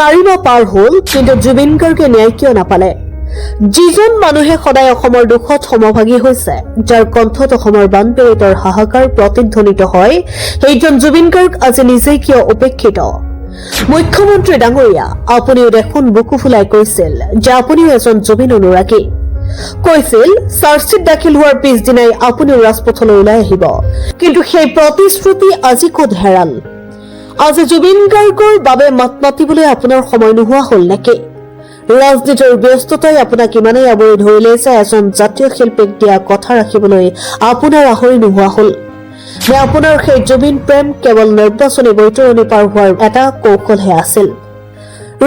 4 মাহ পাৰ হ'ল, কিন্তু জুবিন গাৰ্গে ন্যায় কিয় নাপালে? যিজন মানুহে সদায় অসমৰ দুখত সমভাগী হৈছে, যাৰ কণ্ঠত অসমৰ বানপীড়িতৰ হাহাকাৰ প্ৰতিধ্বনিত হয়, সেইজন জুবিন গাৰ্গ আজি নিজেই কিয় উপেক্ষিত? মুখ্যমন্ত্ৰী ডাঙৰীয়া, আপুনিও দেখোন বুকু ফুলাই কৈছিল যে আপুনিও এজন জুবিন অনুৰাগী। কৈছিল, চাৰ্জশ্বীট দাখিল হোৱাৰ পিছদিনাই আপুনিও ৰাজপথলৈ ওলাই আহিব। কিন্তু সেই প্ৰতিশ্ৰুতি আজি ক'ত হেৰাল? আজি জুবিন গাৰ্গৰ বাবে মাত মাতিবলৈ আপোনাৰ সময় নোহোৱা হ'ল নেকি? ৰাজনীতিৰ ব্যস্ততাই আপোনাক ইমানেই আৱৰি ধৰিলে যে এজন জাতীয় শিল্পীক দিয়া কথা ৰাখিবলৈ আপোনাৰ আহৰি নোহোৱা হ'ল? নে আপোনাৰ সেই জুবিন প্ৰেম কেৱল নিৰ্বাচনী বৈতৰণি পাৰ হোৱাৰ এটা কৌশলহে আছিল?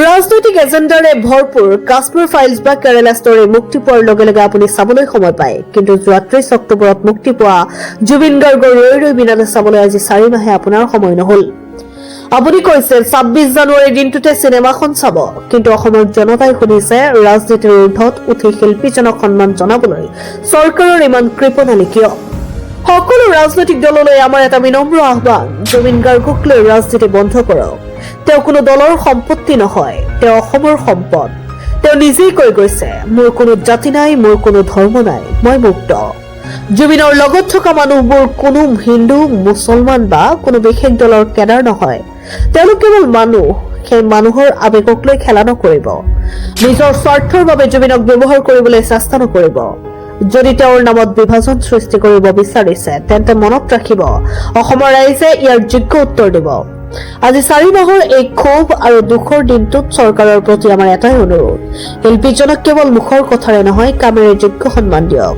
ৰাজনৈতিক এজেণ্ডাৰে ভৰপূৰ কাশ্মীৰ ফাইলছ বা কেৰেলা ষ্টৰী মুক্তি পোৱাৰ লগে লগে আপুনি চাবলৈ সময় পায়, কিন্তু যোৱা 30 অক্টোবৰত মুক্তি পোৱা জুবিন গাৰ্গৰ ৰৈ ৰৈ বিনালে চাবলৈ আজি 4 মাহে আপোনাৰ সময় নহল। আপুনি কৈছিল 26 জানুৱাৰীৰ দিনটোতে চিনেমাখন চাব, কিন্তু অসমৰ জনতাই সুধিছে, ৰাজনীতিৰ ঊৰ্ধত উঠি শিল্পীজনক সন্মান জনাবলৈ চৰকাৰৰ ইমান কৃপণালি কিয়? সকলো ৰাজনৈতিক দললৈ আমাৰ এটা বিনম্ৰ আহ্বান, জুবিন গাৰ্গক লৈ ৰাজনীতি বন্ধ কৰক। তেওঁ কোনো দলৰ সম্পত্তি নহয়, তেওঁ অসমৰ সম্পদ। তেওঁ নিজেই কৈ গৈছে, "মোৰ কোনো জাতি নাই, মোৰ কোনো ধৰ্ম নাই, মই মুক্ত।" জুবিনৰ লগত থকা মানুহবোৰ কোনো হিন্দু, মুছলমান বা কোনো বিশেষ দলৰ কেডাৰ নহয়। তেওঁলোক কেৱল মানুহ। সেই মানুহৰ আৱেগক লৈ খেলা নকৰিব। নিজৰ স্বাৰ্থৰ বাবে জুবিনক ব্যৱহাৰ কৰিবলৈ চেষ্টা নকৰিব। যদি তেওঁৰ নামত বিভাজন সৃষ্টি কৰিব বিচাৰিছে, তেন্তে মনত ৰাখিব, অসমৰ ৰাইজে ইয়াৰ যোগ্য উত্তৰ দিব। আজি 4 মাহৰ এই ক্ষোভ আৰু দুখৰ দিনটোত চৰকাৰৰ প্ৰতি আমাৰ এটাই অনুৰোধ, শিল্পীজনক কেৱল মুখৰ কথাৰে নহয়, কামেৰে যোগ্য সন্মান দিয়ক।